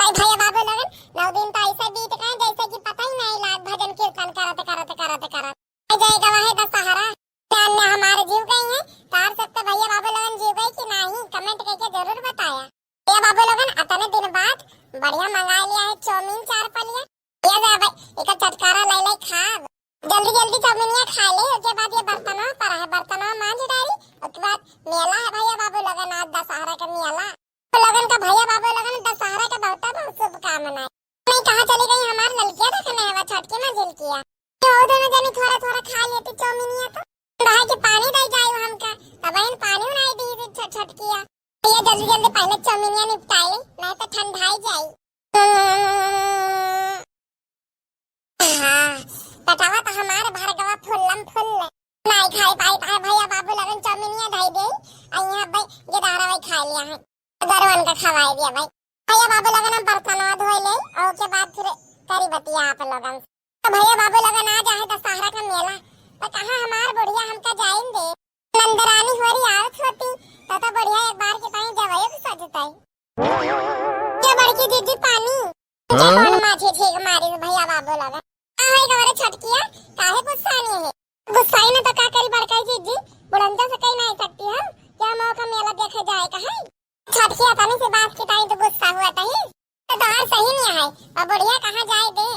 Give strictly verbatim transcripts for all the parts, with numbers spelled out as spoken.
अरे भैया बाबू लोगन, नौ दिन तो ऐसे बीत गए जैसे कि पता ही नहीं लाग, भजन कीर्तन करत करत करत करत। जय गवा है दशहरा, अन्य हमारे जीव गई हैं। तार सब तो भैया बाबू लोगन जीव गई कि नहीं, comment करके जरूर बताया। भैया बाबू लोगन, अतने दिन बाद बढ़िया मंगा लिया है चाउमीन चार पलिया। ये जा भाई, एक चटकारा ले ले खाब। जल्दी जल्दी चाउमीनिया खा ले, ओके बाद ये बर्तनवा पर है, बर्तनवा मांज डाली। ओके बाद मेला है भैया बाबू लोगन, आज दशहरा का मेला। लोगन का भैया बाबू लोगन दशहरा के बहुत बहुत शुभकामनाएं। नहीं, कहाँ चली गई हमार ललकिया? देखने हवा छोटकी मझिलकिया। ये वो दोनों जनी थोड़ा थोड़ा खा लेती चाउमीनिया तो। भाई के पानी दे जाए हमका, तब इन पानी उनाई दी थी छ-, छोटकिया। ये जल्दी जल्दी पहले चाउमीनिया निपटाई, नहीं तो ठंडाई जाई। हाँ, पेटवा तो हमार भर गवा फुल्लम फुल्ल। नाई खाई पाई पाए भैया बाबू लगन चाउमीनिया धई दे, आ यहाँ भाई ये दारा भाई खा लिया है। गरवन का खवाई दिया भाई। भैया बाबू लगन हम बर्तनवा धोई ले, और के बाद फिर करी बतिया आप लोगन से। तो भैया बाबू लगन आ जाए दशहरा का मेला, तो कहाँ हमार बुढ़िया हमका जाइन दे। नंदरानी होरी आवत होती, तो, तो बुढ़िया एक बार के ताई जवाई के सजतई। ये बड़की दीदी पानी, तुझे हाँ? कौन माछी छींक मारी भैया बाबू लगन? आ होई गवा रे छोटकिया, काहे गुस्सानी है? गुस्साई ना तो का करी बड़काई जीजी, बुढ़ंचा से कही नहीं सकती हम, क्या मौका मेला देखे जाए का है? छोटकिया तनी से बात की ताई तो गुस्सा हुआ ताई। तो तोहार सही नहीं है, और बुढ़िया कहाँ जाए दे?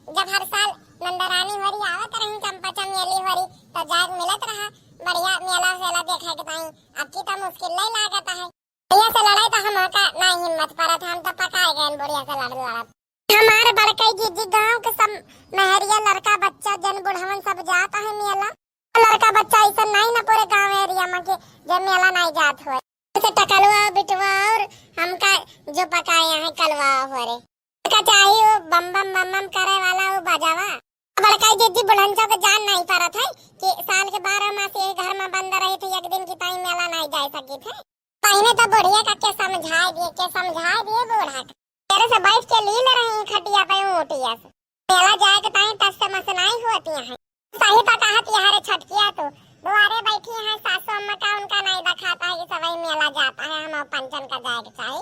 जब हर साल नंदरानी होरी आवत रही, चंपा चमेली होरी, तो जाग मिलत रहा, बढ़िया मेला वेला देखे के ताई। अब की तो मुश्किल नहीं लागत है। बुढ़िया से लड़ाई तो हम का ना हिम्मत परत, हम तो पकाए गए बुढ़िया से लड़ लड़त। हमार बड़कई जीजी गांव के सब मेहरिया लड़का बच्चा जन बुढ़वन सब जात है मेला। लड़का बच्चा ऐसा नहीं ना पूरे गांव एरिया में के जे मेला नहीं जात होए। जैसे टकलुआ बिटुआ और हमका जो पकाए हैं कलवा हो रे। का चाही वो बम बम बम बम करे वाला वो बजावा। बड़कई जीजी बुढ़ंचा के जान नहीं परत है कि साल के बारह मास यही घर में बंद रही थी, एक दिन की ताई मेला नहीं जा सकी थे। पहले तो बुढ़िया का के समझाए दिए, के समझाए दिए बूढ़ा का। तेरे से बैठ के लील रही खटिया पे ऊँटिया से। मेला जाए के ताई टस से मस नहीं होती है। सही तो कहत यहाँ रे छोटकिया तू। दुआरे बैठी है सासू अम्मा का, उनका नहीं दिखाता है कि सवाई मेला जाता है, हम पंचन का जाए के चाही।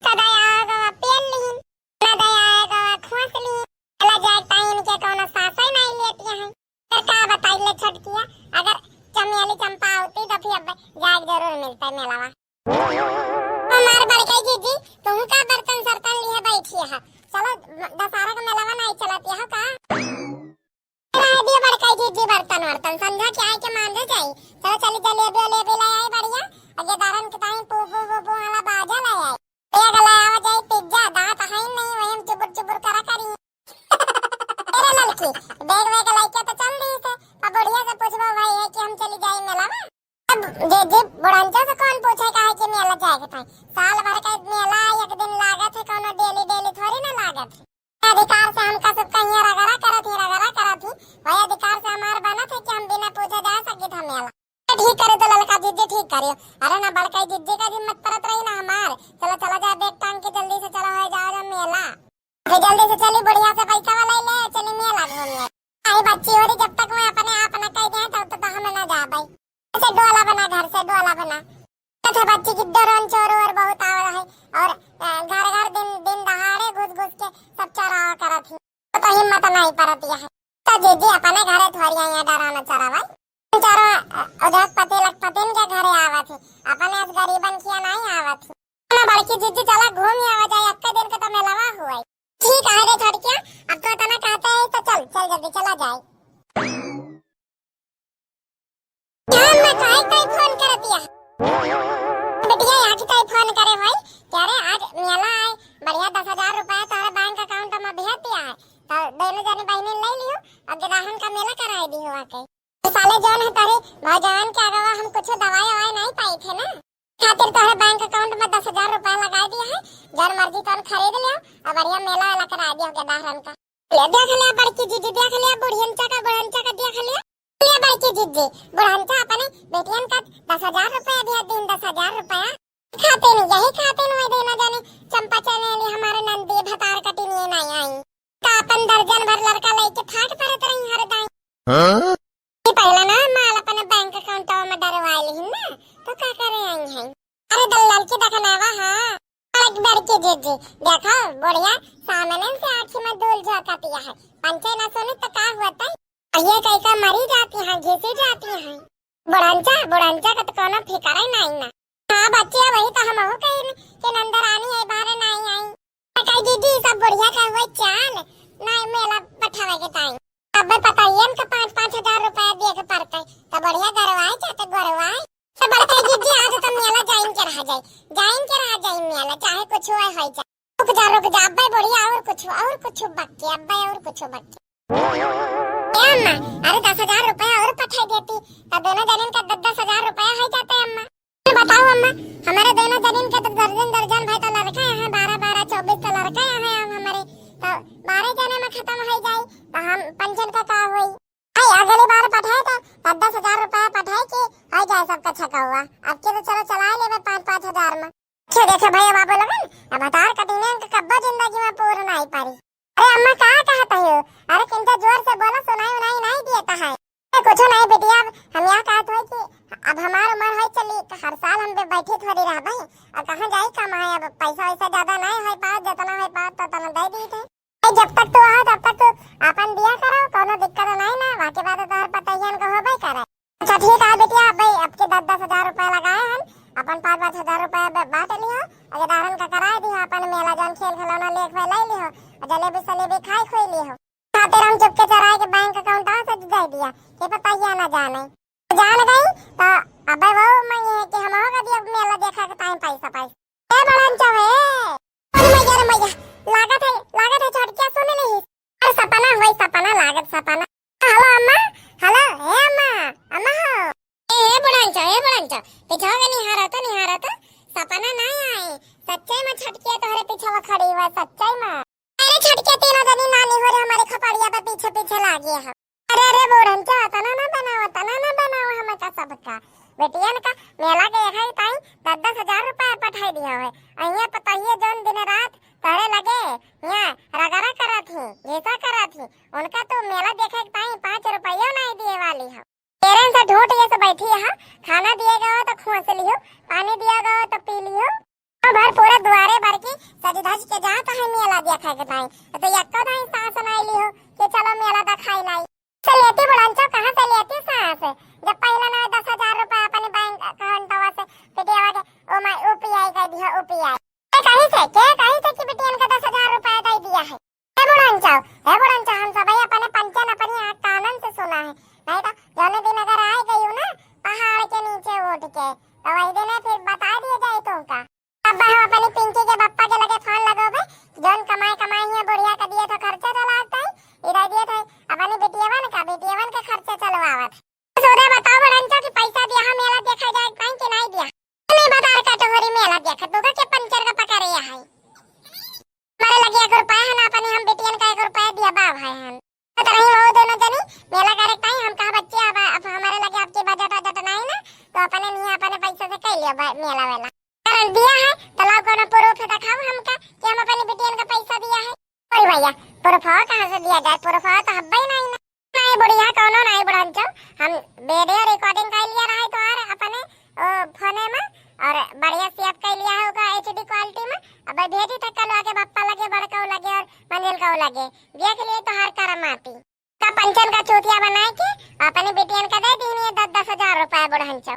सदा आगवा पेल लीन, सदा आगवा खोस लीन। मेला जाए के ताई इनके कौनो सासई नहीं लेती है। फिर का बताई ले छोटकिया, अगर चमेली चंपा होती तो फिर अब जाए जरूर मिलता मेलावा। हमार बड़कई जीजी, तुहू का बर्तन सर्तन लिए बैठी है? चलो, दशहरा का मेलावा नहीं चलत यहाँ का? रह दियो बड़कई जीजी बर्तन वर्तन, संझा के आए के मांजे जाई। चलो, चली जलेबी वलेबी ले आई बढ़िया, और ये दारन के ताई पू पू पू पू वाला बाजा ले आई। ये गला आवा जाई पिज्जा, दांत है नहीं, वही हम चुबुर चुबुर करा करी। तेरे ललकी, बैग वैग लेके तो चल दी से, अब बुढ़िया से पूछबो भाई है कि हम चली जाई मेला में। अब जे, जे बुढ़ंचा से कौन पूछे काहे कि मेला जाए के ताई? साल भर का मेला एक दिन लागत है, कौनो डेली डेली थोड़ी ना लागत है। अधिकार से हमका सब कहिए रगड़ा करत ही, रगड़ा करत ही। वही अधिकार से हमार बनत है कि हम बिना पूछे जा सकित हम मेला। ठीक करे तो ललका जीजी ठीक करियो। अरे ना बड़काई जीजी का हिम्मत परत रही ना हमार। चलो चला जाए, बैग टांग के जल्दी से चला हो जाओ जा मेला। फिर जल्दी से चली, बुढ़िया से पैसा वाला ले चली मेला घूमने। आई बच्ची हो रही, जब तक मैं अपने आप न कह दे तब तक हम न जा भाई। से डोला बना, घर से डोला बना। अच्छा बच्ची की डरन चोर और बहुत आवल है और, अ, घर घर दिन, दिन दहाड़े घुस घुस के सब चोराव करत ही। तो हिम्मत नहीं परत है। तो जीजी अपने घरे थोड़ी आई है डराना चोरावा। चोर, अ, उद्योगपति लखपतिन के घरे आवत ही, अपने अस गरीबन किया नहीं आवत ही। ना बड़की जीजी चला घूम आवा जाए, अक्का दिन के तो मेलवा हुआ। ठीक है रे छोटकिया, अब तो इतना कहते हैं तो चल, चल जल्दी चला जाए। हम ना काहे काहे फोन करत या? बिटिया, आज काहे फोन करे भाई? क्या रे, आज मेला आए, बढ़िया दस हजार रुपया तोहरे बैंक अकाउंट में भेज दिया है, तो दोनों जने बहने ले लियो और गिदाहन का मेला कराए दियो आके। तो साले जौन है तोहरे भौजान के अगवा हम कुछ दवाई ववाई नहीं पाई थे ना, खातिर तोहरे बैंक अकाउंट में दस हजार रुपया लगा दिया है, जौन मर्जी तौन खरीद लियो और बढ़िया मेला वेला करा दियो गिदाहन का। ले देख लिया बड़की जीजी, देख लिया बुढ़ियन चा का, बुढ़न चा का देख लिया। ले बड़की जीजी, बुढ़न चा अपने बेटियन का दस हजार रुपया दिया, दिन दस हजार रुपया। खाते नहीं, यही खाते नहीं देना जाने चंपा चमेली हमारे नंदी भतार कटी नहीं आई। का अपन दर्जन भर लड़का लेके फाट परत रही हर दाई। हाँ? ये पहला ना माल अपने बैंक अकाउंट में डरवा ली ना, तो का करे आई है? अरे दलाल की दखनावा, हाँ। बड़क बड़की जी, जी, देखो, बुढ़िया सामने से आँखी में धूल झोंकतिया है, पंचे ना सुनी तो का होता है? ये कई का मरी जाती हैं, घिसी जाती हैं। बुढ़ंचा, बुढ़ंचा का तो कोनो फिकर ही नहीं ना। हाँ बच्चे, वही तो हमहू कही कि नंदरानी है, बाहर नहीं आई। तो कही, "दीदी, सब बुढ़िया का हुआ चाल, नहीं मेला पठावे के टाइम। अब बताइए इनका पाँच, पाँच हजार रुपया दिए के पड़ता है, तो बुढ़िया गरवाए चाहे तो गरवाए।" तो बड़का दीदी, "आज तो मेला जाइन के रहा जाए, जाइन के रहा जाए मेला, चाहे कुछ हुआ हो जाए।" "रुक जा, रुक जा, अब्बे बुढ़िया, और कुछ, और कुछ बक्के, अब्बे और कुछ बक्के।" ए अम्मा, अरे दस हजार रुपया और पठाई देती, तो दोनों जनिन का दस दस हजार रुपया हो जाते अम्मा। बताओ अम्मा, हमारे दोनों जनिन के तो दर्जन दर्जन भाई तो लड़का यहाँ, बारह बारह चौबीस तो लड़का यहाँ हम हमारे, तो बारह जने में खत्म हो जाए, तो हम पंचन का का होई? भाई अगली बार पठाए तो दस दस हजार रुपया पठाए कि हो जाए सबका छकौआ। अब के तो चलो चलाए लेबे पाँच पाँच हजार में। अच्छा देखे भैया बाबू लोगन, अब भतार कटिने के कब्बो जिंदगी में पूर नहीं पारी। अरे अम्मा का कहत हो? अरे किंता जोर से बोला, सुनाई उनाई नहीं देता है। अरे कुछ नहीं बिटिया, अब हम यह कहत है कि अब हमार उम्र है चली, हर साल हम बे-, बैठे थोड़ी रहबे। अब कहाँ जाई कमाए, अब पैसा वैसा ज्यादा नहीं है पास, जितना है पास तो तना दे दी थे। भाई जब तक तू आहा तब तक तू अपन दिया करो, कोनो दिक्कत नहीं ना, बाकी बात तोहर पतैयन को होबे करे। अच्छा ठीक है बिटिया, अब भाई अब के दस दस हजार रुपया लगाए हन, अपन पाँच पाँच हजार रुपया बे-, बांट लिहो, अगर दारन का कराए दिहो, अपन मेला जौन खेल खिलौना लेके भाई ले लिहो, और जलेबी सलेबी खाए खुई लिहो। खातिर हम चुपके चोराए के बैंक अकाउंट से दे दिया, के पतैया ना जाने। जान गई तो अबे वो मांगे है कि हम होगा दिया मेला देखा के टाइम पैसा पैसा। ए बड़न चाहे। अरे मैया रे मैया, लागत है, लागत है छोटकिया सुन ली। अरे सपना होई, सपना लागत सपना। हेलो अम्मा, हेलो, ए अम्मा, अम्मा हो। ए, ए बुढ़ंचा, ए बुढ़ंचा, पिछवा के निहारा तो, निहारा तो, सपना नहीं आए, सच्चे में छोटकिया तोहरे पिछवा खड़ी हुआ, सच्चे में। अरे छोटकिया तीनों जनी नानी हो रे, हमारे खपड़िया पे पीछे पीछे लागे है। अरे, अरे, बुढ़ंचा, तना ना बनाओ, तना ना बनाओ हमका सबका। बेटियन का मेला के यही ताई दस दस हजार रुपया पठाई दिया है। अइया पतहिए जौन दिन रात तोहरे लगे यहाँ रगड़ा करत ही, घिसा करत ही, उनका तो मेला देखे के ताई पाँच रुपयो नहीं दिए वाली हो। तेरन से ढूंढ ये से बैठी है, खाना दिए गए तो खोस लियो, पानी दिया गए तो पी लियो। गाँव भर पूरा दुआरे भर की सज धज के जात है मेला देखे के ताई, तो यक्को दाई सांस नाई लिहो कि चलो मेला दिखाई लाई। से लेती बुढ़ंचो, कहाँ से लेती सांस? जब पहले ना दस हजार रुपया अपने बैंक अकाउंटवा से बिटियावा के, ओ माई, यूपीआई कर दिया, यूपीआई। के कहीं से, के कहीं से कि बिटियन का दस हजार रुपया दे दिया है? हे बुढ़ंचो, हे बुढ़ंचो, हम सब अपने पंचन अपनी आँख कानन से सुना है, नहीं तो जौने दिन अगर आए गई हूँ ना पहाड़ के नीचे उठ के, तो वही दिन फिर बता दिए जाए तुमका। अब हम अपनी पिंकी के बप्पा के लगे फोन लगोबे, जौन कमाई कमाई है बुढ़िया के दिए तो खर्चा चलावत है, इधर दिए थे अपनी बिटियवन का, बिटियवन के खर्चा चलवावत है। सुधे बताओ बुढ़ंचो कि पैसा दिया है मेला देखा जाए कहीं कि नहीं दिया? नहीं बता रहा कटोरी मेला देखा, तू के पंचर का पकड़े है। हमारे लगे एक रुपया है ना, अपनी हम बिटियन का एक रुपया दिया बा भाई हन। तो रही वो दोनों जनी मेला करे ताई, हम कहा बच्चे अब, अब हमारे लगे आपके बजट वजट नहीं ना, तो अपने नहीं अपने पैसे से कर लिया बा-, मेला वेला। कर दिया है, तो लाओ कोनो प्रूफ दिखाओ हमका कि हम अपनी बिटियन का पैसा दिया है। अरे भैया, प्रूफवा कहाँ से दिया जाए? प्रूफवा तो हब्बे ही नहीं ना। नहीं बुढ़िया, कोनो नहीं बुढ़ंचो, हम वीडियो रिकॉर्डिंग कर लिया रहे तो यार अपने ओ, फोने में, और बढ़िया सेव कर लिया है ओका एचडी क्वालिटी में। अब भेजी तो कलवा के बप्पा लगे, बड़काऊ लगे और मंजिल काऊ लगे, देख लिए तो हर करमाती। का पंचन का चूतिया बनाए के अपने बिटियन का दे दीनी दस दस हजार रुपया बुढ़ंचो।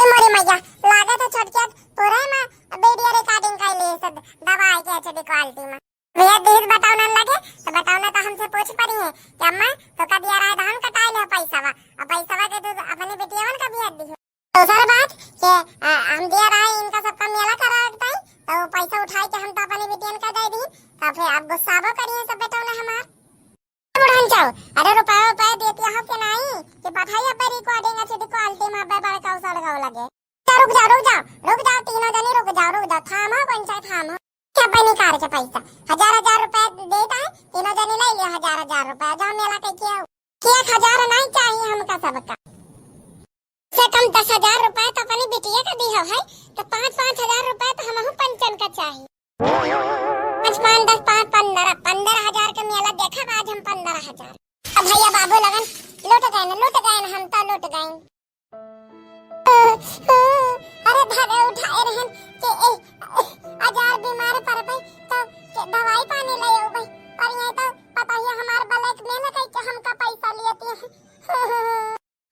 ए मोरी मैया, लागत है छोटकिया तोरे में वीडियो रिकॉर्डिंग कर लिए से दबाए के एचडी क्वालिटी में। भैया दीदी बताओ ना लगे, तो बताओ ना तो हमसे पूछ पड़ी है कि अम्मा तो का दिया रहा धान कटाए ले पैसावा, अब पैसावा के तू अपने बिटियावन का दिया दी। दूसर बात के, आ, हम दिया रहा इनका सबका मेला करा ताई, तो पैसा उठाए के हम तो अपने बिटियन का दे दी, तो फिर अब गुस्साबो करिए सब बेटौना हमार। बुढ़न जाओ, अरे रुपया रुपया देती हो कि नहीं, कि पठाई अब रिकॉर्डिंग अच्छी क्वालिटी में अब बड़का उसाड़ गाओ लगे। रुक जाओ, रुक जाओ, रुक जाओ, तीनों जनी रुक जाओ, रुक जाओ, थामो, कौन सा थामो। क्या बनी कार के पैसा? हजार हजार रुपया देता है, तीनों जनी ले लियो हजार हजार रुपया, जाओ मेला कह के आओ। कि एक हजार नहीं चाहिए हमका सबका। से कम दस हजार रुपया तो अपनी बिटिया का दिहो है, तो पाँच पाँच हजार रुपया तो हमहू पंचन का चाहिए। पाँच पाँच दस, पाँच पन्द्रह, पन्द्रह हजार का मेला देखब आज हम, पन्द्रह हजार। अब भैया बाबू लगन लुट गए न, लुट गए न, हम तो लुट गए। अरे घरे उठाए रहन कि ए, अजार बीमार पड़बै तो के दवाई पानी ले अउबै। और ये तो पता ही हमार blackmail है कि हमका पैसा लेती है।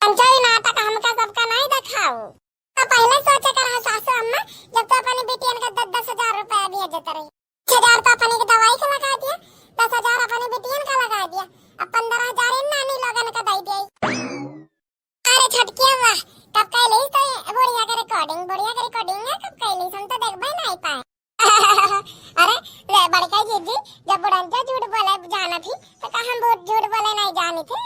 हम जो ई नाटक हमका सबका नहीं देखाऊ। तो पहले सोचे कर रहा सासू अम्मा, जब तो अपनी बिटियन के दस दस हजार रुपया भेजत रही। दस हजार तो अपनी के दवाई का लगा दिया, दस हजार अपनी बिटियन का लगा दिया, अब पन्द्रह हजार इन नानी लोगन का दे दिया। अरे छोटकिया वाह, कब कैली तो बुढ़िया के recording, बुढ़िया के recording है, कब कैली हम तो देखबे नहीं पाए। अरे ले बड़का जीजी, जब बुढ़न जो झूठ बोले जाना थी तो का हम झूठ बोले नहीं जानी थी?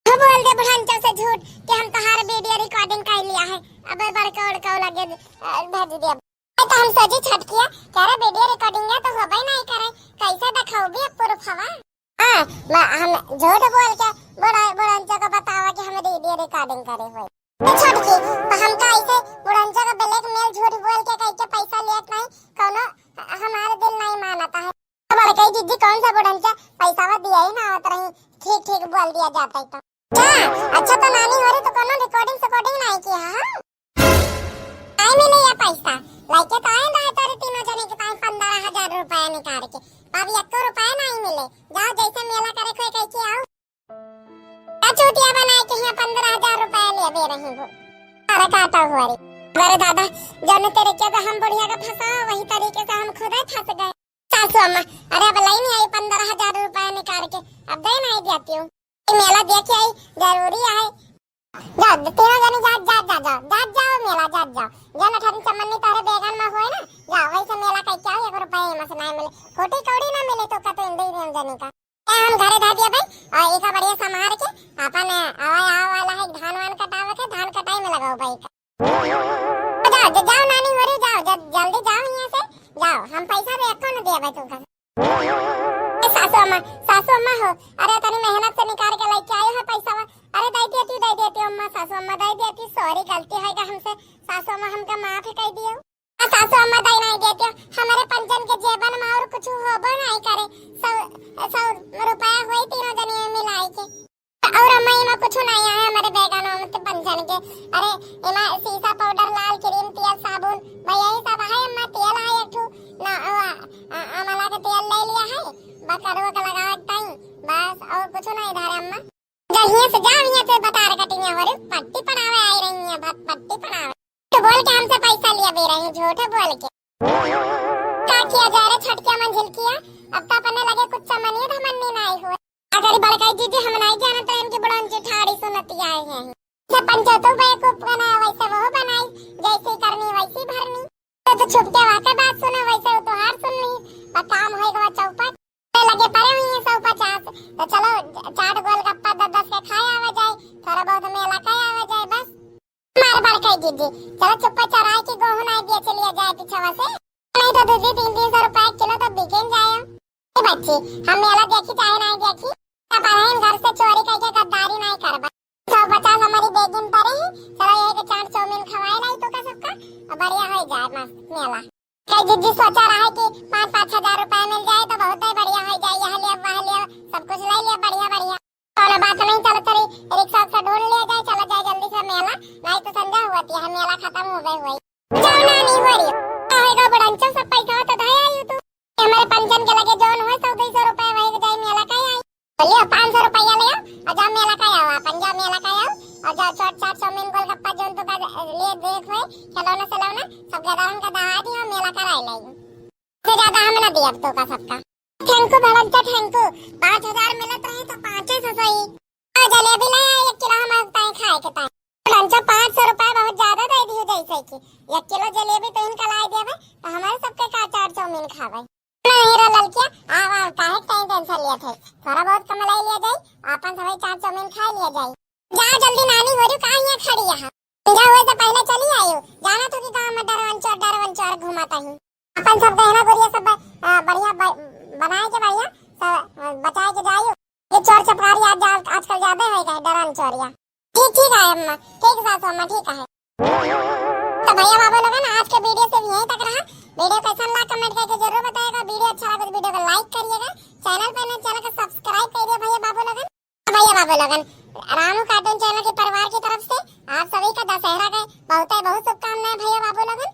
तू बोल दे बुढ़न जो से झूठ कि हम तोहार video recording कर लिया है, अब बड़का उड़का लगे, अ, भेज दिया। तो हम सोची छोटकिया, तेरा video recording है तो होबे नहीं करे, कैसे दिखाओगी अब प्रूफवा? हाँ, म-, हम झूठ बोल के बुढ़ा-, बुढ़नचा को बतावा कि हम video recording करे हुए। तो छोटकी, तो हमका ऐसे बुढ़नचा का blackmail झूठ बोल के कह के पैसा लेत नहीं, कौनो हमारे दिल नहीं मानता है। तो बड़कई जीजी कौन सा बुढ़नचा पैसा वो दिया ही ना होत रही, ठीक ठीक बोल दिया जाता है तो। क्या? अच्छा तो नानी हो रही तो कौनो recording सिकॉर्डिंग नहीं किया है? नहीं मिले ये पैसा, लइके तो आए रहे तोरे तीनों जने के पास पन्द्रह हजार रुपया निकाल के, अभी एको रुपया नहीं मिले। जाओ जैसे मेला करे कोई कह के आओ। का चूतिया बनाए के यहाँ पन्द्रह हजार रुपया लेबे रही हो। अरे काटा हुआ रे। अरे दादा, जौने तरीके से हम बुढ़िया का फंसा, वही तरीके से हम खुद ही फंस गए। सासू अम्मा, अरे अब लाई नहीं आई पन्द्रह हजार रुपया निकाल के, अब दे नहीं देती हूँ। ये मेला देख के आई, जरूरी है। जा, तीनों जनी जा, जा, जा, जा, जा, जाओ मेला, जा, जाओ। जा ना ठरन चमन्नी तोहरे बैगन में होए ना, जा, वही से मेला कह के आओ, एक रुपया एमा से नहीं मिले। खोटी कौड़ी ना मिले तो का तो इंदे ही तीनों जनी का। ए, हम घरे धर दिया भाई, और एका बढ़िया संभार के, अपन आवा, आवा वाला है, धान वान कटावे के, धान कटाई में लगाओ भाई का। जाओ, जा-, जाओ नानी, मरे जाओ, ज-, जल्दी जाओ यहाँ से, जाओ, हम पैसा भी एको न देबे तुमका। ए सासू अम्मा, सासू अम्मा हो, अरे तनी मेहनत से निकाल के लेके आए हो पैसा, अरे दे देती, दे देती अम्मा, सासू अम्मा दे देती, sorry, गलती होएगा हमसे, सासू अम्मा हमका माफ कर दियो। आ सासू अम्मा दे नहीं देती, हमारे पंचन के जेबन में और कुछ होबो नहीं करे, सौ, सौ रुपया होई तीनों जने मिलाई के। और अम्मा, एमा कुछ नहीं आए हमारे बैगनों में तो पंचन के। अरे, एमा सीसा पाउडर, लाल क्रीम, तेल, साबुन, बस यही सब है अम्मा। तेल है एक ठो, ना, आ, आ, आंवला के तेल ले लिया है, बस कड़ुआ के लगावे के ताई, बस और कुछ नहीं धरे अम्मा। जा हियां से, जा हियां से, बता रे कटिनिया हो रे, पट्टी पढ़ावे आई रही है, बस पट्टी पढ़ावे। तो बोल के हमसे पैसा लिया दे रही, झूठे बोल के। का किया जाए रे छोटकिया मंझिलकिया, अब तो अपने लगे कुछ चमनिए धमन्नी नाई हुए। अगर बड़काई जीजी हम नाई जानत रहे इनके बुढ़न जेठाड़ी सुनती आए हैं। जब पंचो तू बेवकूफ बनाए वैसे वो बनाई, जैसी करनी वैसी भरनी। तो, तो छुप के वाके बात सुने वैसे वो तोहार सुन ली, पर काम होए गवा चौपट। तो लगे पड़े हुई हैं सौ पचास, तो चलो च-, चाट गोलगप्पा दस दस के खाए आवे जाए, थोड़ा बहुत मेला खाए आवे जाए बस। मार बड़काई दीदी, चलो चुप्पा चराए के गोहूं नाई बेच लिया जाए पिछवा से, नहीं तो दीदी तीन तीन सौ रुपया किलो तो बिकेन जाए। ए बच्ची, हम मेला देखी चाहे नाई देखी, अब हम घर से चोरी करके गद्दारी नाई करबा। सौ पचास हमारी बेगिन पड़े ही, चलो यही के चाट चाउमीन खवाए लाई तो का सबका, अब बढ़िया हो जाए मस्त मेला। कई दीदी सोचा रहा है कि पाँच पाँच हजार रुपया मिल जाए तो बहुत ही बढ़िया हो जाए, यह लिया वह लिया, सब कुछ ले लिया बढ़िया बढ़िया। कौनो बात नहीं, चलो चली रिक्शा उक्शा ढूंढ लिया जाए, चला जाए जल्दी से मेला, नहीं तो संझा हुआ थी है, मेला खत्म हो गए हुए। जाओ नानी हो रही, कहेगा बड़ंचो सब पैसा तो धया आयु तू। हमारे पंचन के लगे जौन हुए सौ दो सौ रुपया वही जाए मेला का आई। बोलियो पाँच सौ रुपया ले आओ और जाओ मेला का आओ, अपन जाओ मेला का आओ और जाओ चाट चाट चाउमीन गोलगप्पा जौन तो का ले देख हुए खिलौना सिलौना सब गदारन का दहा दियो मेला कराए लाई। से ज्यादा हम ना दियब तो का सबका। Thank you भड़ंचा, thank you। पाँच हजार मिलत रहे तो पाँचे सौ सही। आ जलेबी ले आ एक किलो हमारे ताई खाए के ताई। भड़ंचा पाँच सौ रुपया बहुत ज्यादा दे दियो जैसे कि एक किलो जलेबी तो इनका ला देवे तो हमारे सबके का चाट चाउमीन खावे। नहीं रे ललकिया, आव आव काहे के ताई टेंशन लिया थे। थोड़ा बहुत कमलाई लिया जाए, अपन सभी चाट चाउमीन खा लिया जाए। जा जल्दी नानी हो रही, काहे यहाँ खड़ी यहाँ? संझा हुए से पहले चली आयो। जाना तो कि गाँव में डरवन चोर, डरवन चोर घूमत ही। अपन सब गहना गुरिया सब ब-, अ, बढ़िया ब-, बनाए के बढ़िया सब, अ, बचाए के जाइयो। ये चोर चपरारी आज जा-, आजकल ज्यादा हो गए, डरवन चोरिया। ठीक, ठीक है अम्मा, ठीक सासू अम्मा, ठीक है। तो भैया बाबू लोगन, आज के video सिर्फ यहीं तक रहा। Video कैसन लगा comment करके जरूर बताइएगा। Video अच्छा लगा तो video को like करिएगा, channel पे नए channel को subscribe करिए भैया बाबू लोगन। भैया बाबू लोगन, रामू cartoon channel के परिवार की तरफ से आप सभी का दशहरा का बहुत है बहुत शुभकामनाएं भैया बाबू लोगन।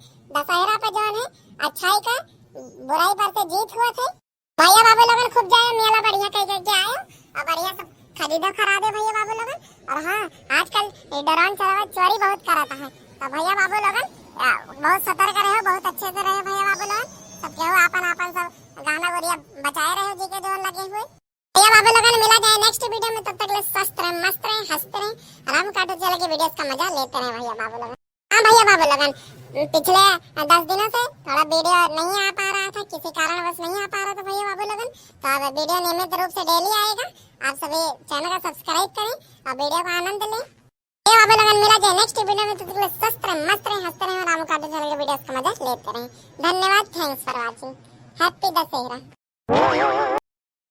और हाँ, आजकल ये ड्रोन चलावत चोरी बहुत करत है, तो भैया बाबू लोगन, आ, बहुत सतर्क रहो, बहुत अच्छे से रहो भैया बाबू लोगन। सब केहू आपन आपन सब गहना गुरिया बचाए रहो, जी के जोन लगे हुए। भैया बाबू लोगन, मिला जाए नेक्स्ट वीडियो में, तब तक ले स्वस्थ रहे, मस्त रहे, हंसते रहे, रामू कार्टून चैनल के वीडियोस का मजा लेते रहे भैया बाबू लोगन। हाँ भैया बाबू लोगन, पिछले दस दिनों से थोड़ा वीडियो नहीं आ पा रहा था, किसी कारणवश नहीं आ पा रहा था भैया बाबू लोगन, तो अब वीडियो नियमित रूप से डेली आएगा। आप सभी चैनल का सब्सक्राइब करें और वीडियो का आनंद लें। भैया बाबू लोगन, मिला जाए नेक्स्ट वीडियो में, तब तक ले स्वस्थ रहे, मस्त रहे, हंसते रहे और रामू कार्टून चैनल के वीडियोस का मजा लेते रहे। धन्यवाद, thanks for watching, happy दशहरा।